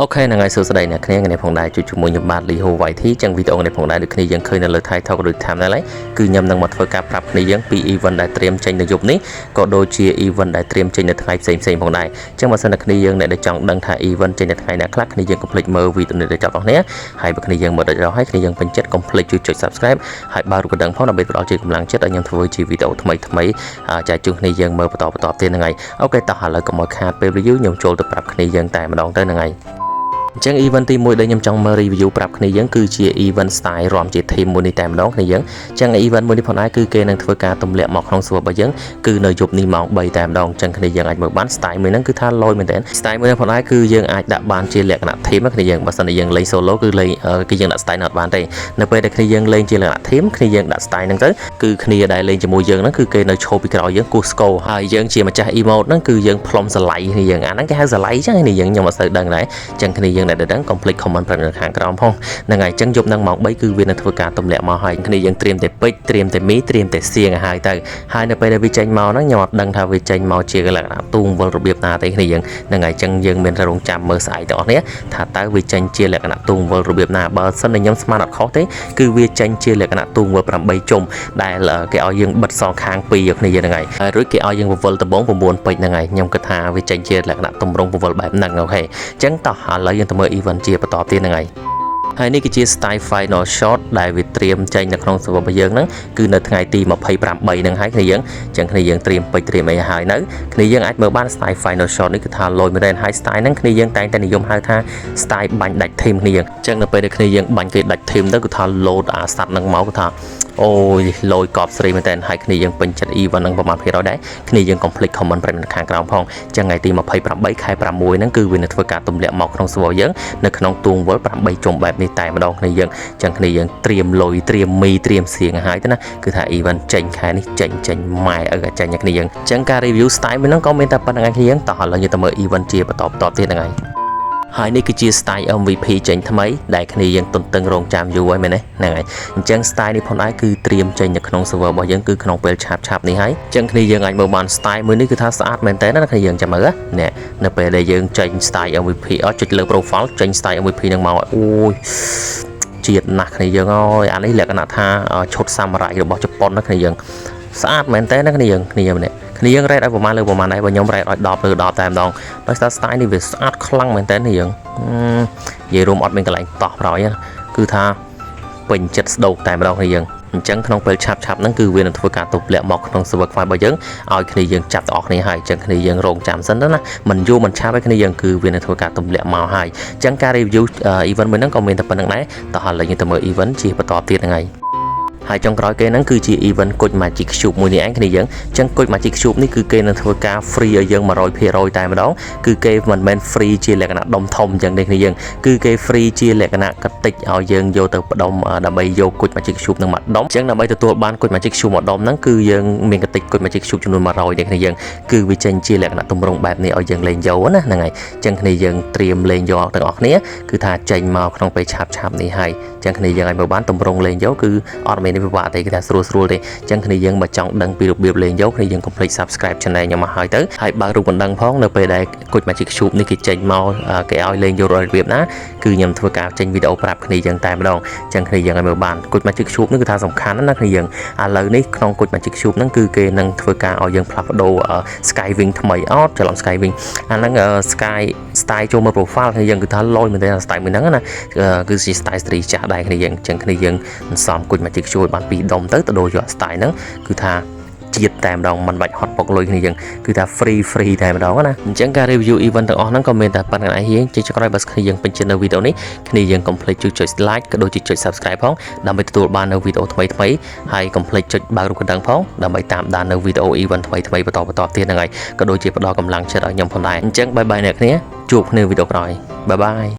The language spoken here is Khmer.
OK ហ្នឹងហើយសួស្តីអ្នកគ្នាថ្ងៃនេះផងដែរជួបជាមួយខ្ញុំបាទលីហូ YT ចឹងវីដេអូនេះផងដែរដូចគ្នាយើងឃើញនៅលើ title ក៏ដូច thumbnail ហើយគឺខ្ញុំនឹងមកធ្វើការប្រាប់គ្នាយើងពី event ដែលត្រៀមចេញនៅយប់នេះក៏ដូចជា event ដែលត្រៀមចេញនៅថ្ងៃផ្សេងៗផងដែរចឹងបើសិនតែគ្នាយើងអ្នកដែលចង់ដឹងថា event ចេញនៅថ្ងៃណាខ្លះគ្នាយើងកុំភ្លេចមើលវីដេអូនេះដល់ចប់ទាំងគ្នាហើយបើគ្នាយើងមើលដល់ចប់ហើយគ្នាយើងពេញចិត្តកុំភ្លេចជួយចុច subscribe ហើយបើរូបកណ្ដឹងផងដើម្បីផ្ដល់ជាកម្លាំងចិត្តឲ្យខ្ញុំធ្វើជាវីដេអូថ្មីថ្មីៗចែកជូនគ្នាយើងមើលបន្តបន្តទៀតហ្នឹងហើយ OK តោះឥឡូវកុំឲ្យខាតពេល review ខ្ញុំចូលទៅប្រាប់គ្នាយើងតែម្ដងទៅហ្នឹងហើយអញ្ចឹង event ទី1ដែលខ្ញុំចង់មើល review ប្រាប់គ្នាយើងគឺជា event style រាំជា team មួយនេះតែម្ដងគ្នាយើងអញ្ចឹង event មួយនេះផងដែរគឺគេនឹងធ្វើការទម្លាក់មកក្នុង server របស់យើងគឺនៅយប់នេះម៉ោង3តែម្ដងអញ្ចឹងគ្នាយើងអាចមើលបាន style មួយហ្នឹងគឺថាលយមែនតើ style មួយនេះផងដែរគឺយើងអាចដាក់បានជាលក្ខណៈ team ណាគ្នាយើងបើសិនជាយើងលេង solo គឺលេងគឺយើងដាក់ style អត់បានទេនៅពេលដែលគ្នាយើងលេងជាលក្ខណៈ team គ្នាយើងដាក់ style ហ្នឹងទៅគឺគ្នាដែលលេងជាមួយយើងហ្នឹងគឺគេនៅឈរពីក្រោយយើងគោះស្គរហើយយើងជាម្ចាស់ emote ហ្នឹងគឺយើងផ្លុំស្រឡៃគ្នាយើងអាហ្នឹងគេហៅស្រឡៃអញ្ចឹងគ្នាយើងខ្ញុំអត់សូវដឹងដែរអញ្ចឹងគ្នាយើងដែលដឹងកុំភ្លេច comment ប្រាប់នៅខាងក្រោមផងហ្នឹងហើយអញ្ចឹងយប់ហ្នឹងម៉ោង3គឺវានឹងធ្វើការទម្លាក់មកហើយគ្នាយើងត្រៀមតែពេជ្រត្រៀមតែមីត្រៀមតែសៀងឲ្យហើយទៅហើយនៅពេលដែលវាចេញមកហ្នឹងខ្ញុំអត់ដឹងថាវាចេញមកជាលក្ខណៈទូងវិលរបៀបណាទេគ្នាយើងហ្នឹងហើយអញ្ចឹងយើងមានតែរងចាំមើលស្អែកទាំងអស់គ្នាថាតើវាចេញជាលក្ខណៈទូងវិលរបៀបណាបើសិនតែខ្ញុំស្មានអត់ខុសទេគឺវាចេញជាលក្ខណៈទូងវិល8ជុំដែលគេឲ្យយើងបិទសងខាងពីរគ្នាយើងហ្នឹងហើយហើយរួចគេឲ្យយើងពវល់ដំបង9ពេជ្រហ្នឹងហើយខ្ញុំគិតថាវាចេញជាលក្ខណៈទម្រង់ពវល់បែបហ្នឹង OK អញ្ចឹងតោះឥឡូវយើងទៅមើល event ជាបន្តទៀតហ្នឹងហើយហើយនេះគឺជា style final shot ដែលវាត្រៀមចេញនៅក្នុង server របស់យើងហ្នឹងគឺនៅថ្ងៃទី28ហ្នឹងហើយគ្នាយើងអញ្ចឹងគ្នាយើងត្រៀមពេជ្រត្រៀមអីហើយនៅគ្នាយើងអាចមើលបាន style final shot នេះគឺថាលយមែនទែនហើយ style ហ្នឹងគ្នាយើងតែងតែនិយមហៅថា style បាញ់ដាច់ team គ្នាយើងអញ្ចឹងនៅពេលដែលគ្នាយើងបាញ់គេដាច់ team ទៅគឺថា load អាសត្វហ្នឹងមកគឺថាអូយលយកប់ស្រីមែនតើហើយគ្នាយើងពេញចិត្ត event ហ្នឹងប្រហែលភាគរយដែរគ្នាយើងកុំភ្លេច comment ប្រាប់នៅខាងក្រោមផងអញ្ចឹងថ្ងៃទី28ខែ6ហ្នឹងគឺវានឹងធ្វើការទម្លាក់មកក្នុង server យើងនៅក្នុងទួងវិល8ជុំបែបនេះតែម្ដងគ្នាយើងអញ្ចឹងគ្នាយើងត្រៀមលុយត្រៀមមីត្រៀមសៀងឲ្យទៅណាគឺថា event ចេញខែនេះចេញចេញម៉ែឪក៏ចេញឲ្យគ្នាយើងអញ្ចឹងការ review style មួយហ្នឹងក៏មានតែប៉ុណ្្នឹងឯងគ្នាយើងតោះឥឡូវយើងទៅមើល event ជាបន្តបន្តទៀតហ្នឹងហើយហើយនេះគឺជា style MVP ចេញថ្មីដែលគ្នាយើងទន្ទឹងរង់ចាំយូរហើយមែនទេហ្នឹងហើយអញ្ចឹង style នេះផងដែរគឺត្រៀមចេញនៅក្នុង server របស់យើងគឺក្នុងពេលឆាប់ឆាប់នេះហើយអញ្ចឹងគ្នាយើងអាចមើលបាន style មួយនេះគឺថាស្អាតមែនតើណាគ្នាយើងចាំមើលនេះនៅពេលដែលយើងចេញ style MVP អត់ចុចលើ profile ចេញ style MVP នឹងមកអូយជាតិណាស់គ្នាយើងអើយអានេះលក្ខណៈថាឈុតសាមរ៉ៃរបស់ជប៉ុនណាគ្នាយើងស្អាតមែនតើណាគ្នាយើងគ្នាយើងម្នាក់គ្នាយើង rate ឲ្យប្រហែលលើប្រហែលដែរបើខ្ញុំ rate ឲ្យ10លើ10តែម្ដងដោយសារ style នេះវាស្អាតខ្លាំងមែនតើនេះយើងនិយាយរួមអត់មានកន្លែងតោះប្រយគឺថាពេញចិត្តស្ដោកតែម្ដងគ្នាយើងអញ្ចឹងក្នុងពេលឆាប់ឆាប់ហ្នឹងគឺវានឹងធ្វើការទប់លាក់មកក្នុង server ខ្មែររបស់យើងឲ្យគ្នាយើងចាប់ទាំងអស់គ្នាហើយអញ្ចឹងគ្នាយើងរងចាំសិនទៅណាមិនយូរមិនឆាប់ឲ្យគ្នាយើងគឺវានឹងធ្វើការទម្លាក់មកហើយអញ្ចឹងការ review event មួយហ្នឹងក៏មានតែប៉ុណ្្នឹងដែរតោះឥឡូវយើងទៅមើល event ជាបន្តទៀតហ្នឹងហើយហើយចុងក្រោយគេហ្នឹងគឺជា event គុជ Magic Cube មួយនេះឯងគ្នាយើងអញ្ចឹងគុជ Magic Cube នេះគឺគេនឹងធ្វើការ free ឲ្យយើង100%តែម្ដងគឺគេមិនមែន free ជាលក្ខណៈដុំធំអញ្ចឹងទេគ្នាយើងគឺគេ free ជាលក្ខណៈកតិចឲ្យយើងយកទៅផ្ដុំដើម្បីយកគុជ Magic Cube នឹងមកដុំអញ្ចឹងដើម្បីទទួលបានគុជ Magic Cube មកដុំហ្នឹងគឺយើងមានកតិចគុជ Magic Cube ចំនួន100ទេគ្នាយើងគឺវាចេញជាលក្ខណៈទម្រង់បែបនេះឲ្យយើងលេងយកណាហ្នឹងហើយអញ្ចឹងគ្នាយើងត្រៀមលេងយកទាំងអស់គ្នាគឺថាចេញមកក្នុងពេលឆាប់ឆាប់នេះហើយអញ្ចឹងគ្នាយើងឲ្យមើលបានទម្រង់លេងយកគឺអត់មានវិបាកទេគឺថាស្រួលស្រួលទេអញ្ចឹងគ្នាយើងបើចង់ដឹងពីរបៀបលេងយកគ្នាយើងកុំភ្លេច Subscribe Channel ខ្ញុំមកហើយទៅហើយបើករូបបណ្ដឹងផងនៅពេលដែលគុជ Magic Cube នេះគេចេញមកគេឲ្យលេងយករបៀបណាគឺខ្ញុំធ្វើការចេញវីដេអូប្រាប់គ្នាយើងតែម្ដងអញ្ចឹងគ្នាយើងឲ្យមើលបានគុជ Magic Cube នេះគឺថាសំខាន់ណាស់ណាគ្នាយើងឥឡូវនេះក្នុងគុជ Magic Cube ហ្នឹងគឺគេនឹងធ្វើការឲ្យយើងផ្លាស់ប្ដូរ Sky Wing ថ្មីអត់ច្រឡំ Sky Wing អាហ្នឹង Sky style ចូលមើល profile គ្នាយើងគឺថាលយមែនទេ style មួយហ្នឹងណាគឺជា style ស្ត្រីចាស់ដែរគ្នាយើងអញ្ចឹងគ្នាយើងសំគុជ Magic Cube ឲ្យបានពីរដុំទៅទៅដូរយក style ហ្នឹងគឺថាជាតិតែម្ដងមិនបាច់ហត់ពុកលុយគ្នាយើងគឺថា free free តែម្ដងណាអញ្ចឹងការ review event ទាំងអស់ហ្នឹងក៏មានតែប៉ុណ្្នឹងឯងហៀងជាចុងក្រោយបើគ្នាយើងពេញចិត្តនៅវីដេអូនេះគ្នាយើងកុំភ្លេចជួយចុច like ក៏ដូចជាចុច subscribe ផងដើម្បីទទួលបាននៅវីដេអូថ្មីថ្មីហើយកុំភ្លេចចុចបើករូបកណ្ដឹងផងដើម្បីតាមដាននៅវីដេអូ event ថ្មីថ្មីបន្តបន្តទៀតហ្នឹងហើយក៏ដូចជាផ្ដល់កម្លាំងចិត្តឲ្យខ្ញុំផងដែរអញ្ចឹង bye bye អ្នកគ្នាជួបគ្នាវីដេអូក្រោយ bye bye.